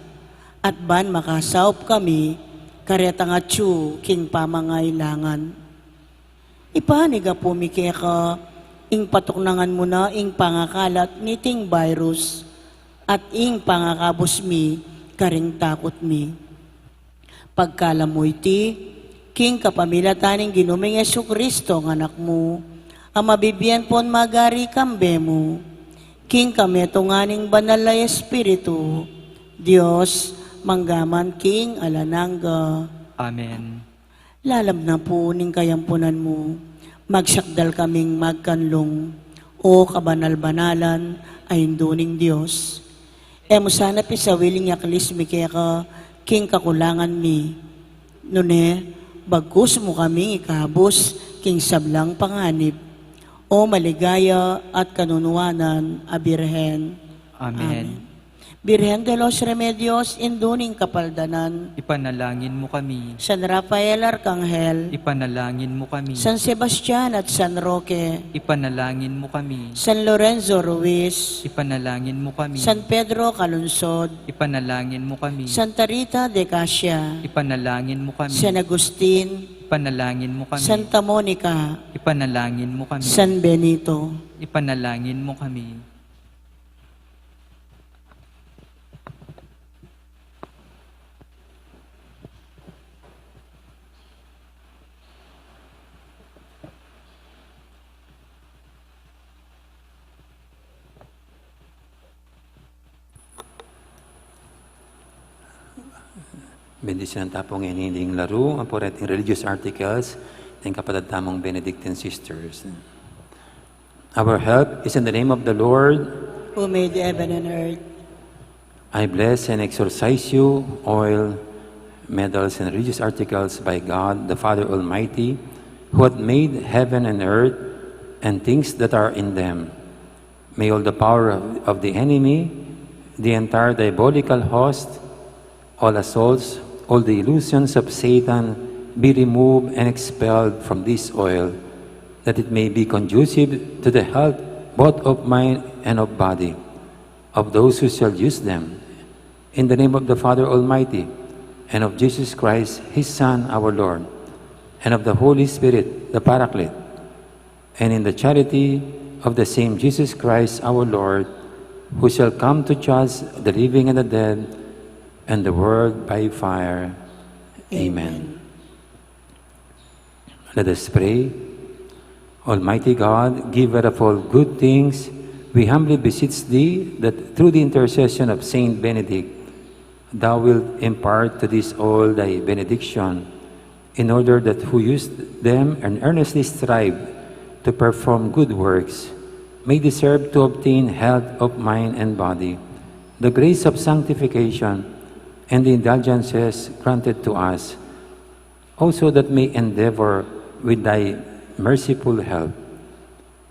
at ban makasaup kami karetang atyu king pamangailangan. Ipanyawad mi keka ing patuknangan mu na ing pangakalat niting virus at ing pangakabus mi karing takut mi. Pagkalam mu iti king kapamilatan ning Ginu ming Jesucristo a Anak mu, a mabibie ampon magari kambe mu, king kametungan ning Banal a Espiritu, Dios, mangga man king alang angga. Amen. Lalam na pu ning kayampunan mu, magsakdal kaming magkanlung, O kabanal-banalan a Indu ning Dios. E mu sana pisawil ing aklis mi keka king kakulangan mi, nune bagkus mu kaming ikabus king sablang panganib, O maligaya at kanunuanan a Birhen. Amen. Amen. Birhen de los Remedios, Indu ning Kapaldanan. Ipanalangin mu kami. San Rafael Arkanghel. Ipanalangin mu kami. San Sebastian at San Roque. Ipanalangin mu kami. San Lorenzo Ruiz. Ipanalangin mu kami. San Pedro Calungsod. Ipanalangin mu kami. Santa Rita de Casia. Ipanalangin mu kami. San Agustin. Ipanalangin mu kami. Santa Monica. Ipanalangin mu kami. San Benito. Ipanalangin mu kami. Bendisyunan ta pu ngeni ding laru, ampo reting religious articles, ding kapatad tamung Benedictine sisters. Our help is in the name of the Lord. Who made heaven and earth. I bless and exorcise you, oil, medals, and religious articles by God, the Father Almighty, who hath made heaven and earth and things that are in them. May all the power of, of the enemy, the entire diabolical host, all assaults, all the illusions of Satan be removed and expelled from this oil, that it may be conducive to the health both of mind and of body, of those who shall use them. In the name of the Father Almighty, and of Jesus Christ, his Son, our Lord, and of the Holy Spirit, the Paraclete, and in the charity of the same Jesus Christ our Lord, who shall come to judge the living and the dead, and the world by fire. Amen. Amen. Let us pray. Almighty God, giver of all good things, we humbly beseech thee that through the intercession of Saint Benedict, thou wilt impart to this all thy benediction, in order that who use them and earnestly strive to perform good works may deserve to obtain health of mind and body, the grace of sanctification, and the indulgences granted to us, also that may endeavor with thy merciful help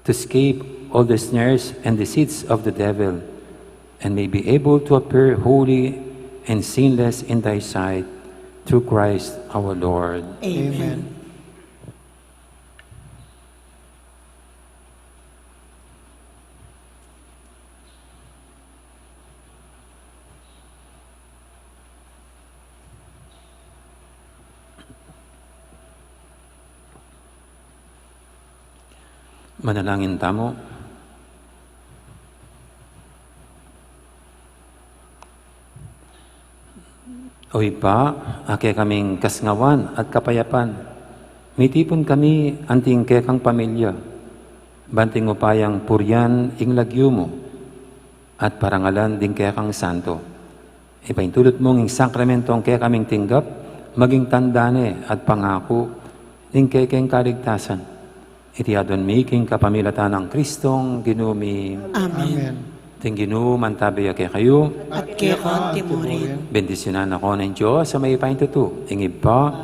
to escape all the snares and deceits of the devil, and may be able to appear holy and sinless in thy sight, through Christ our Lord. Amen. Amen. Manalangin tamu. O Ibpa, a kekaming kasngawan at kapayapan, mitipun kami anting kekang pamilya, ban king upayang purian ing lagyu mu at parangalan ding kekang santo. Ipaintulud mung ing sakramentong kekaming tinggap, maging tanda ne at pangaku ning kekeng kaligtasan. Iti adwan mi king kapamilatan nang Kristong Ginu mi. Amen. Amen. Ing Ginu mantabi ya kekayu. At keka mu rin. Bendisyunan na kayu ning Dios a mayupaya king tutu, ing Ibpa,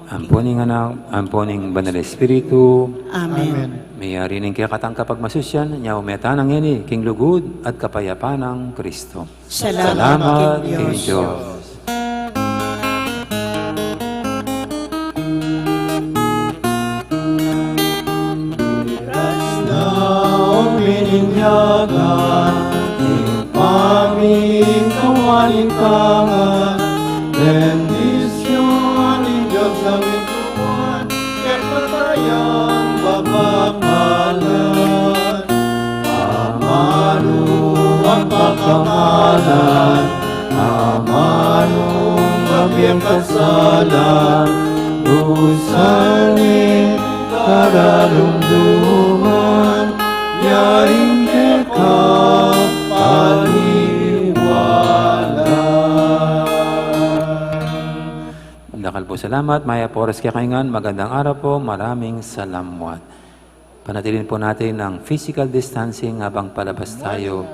ampo ning Anak, ampo ning Banal Espiritu. Amen. Amen. Mayari ning kekatang kapagmasusyan, nyaume tana ngeni king lugud at kapayapan nang Kristo. Salamat king Dios. Ras na o mininyagan, ing pamintuan ing tangan, bendisyun ning Dios a mituan, kekatamu yang mabakbakan. Amanu ang pagkamalan, amanu ang kasalan, dusa ning kararumduman, yaring kekang paniwala. Dakal pung salamat, mayap a oras kekayu ngan, magandang araw po, maraming salamat. Panatilin po natin ang physical distancing habang palabas tayo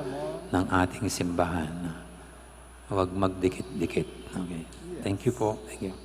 ng ating simbahan. Huwag magdikit-dikit. Okay. Thank you po. Thank you.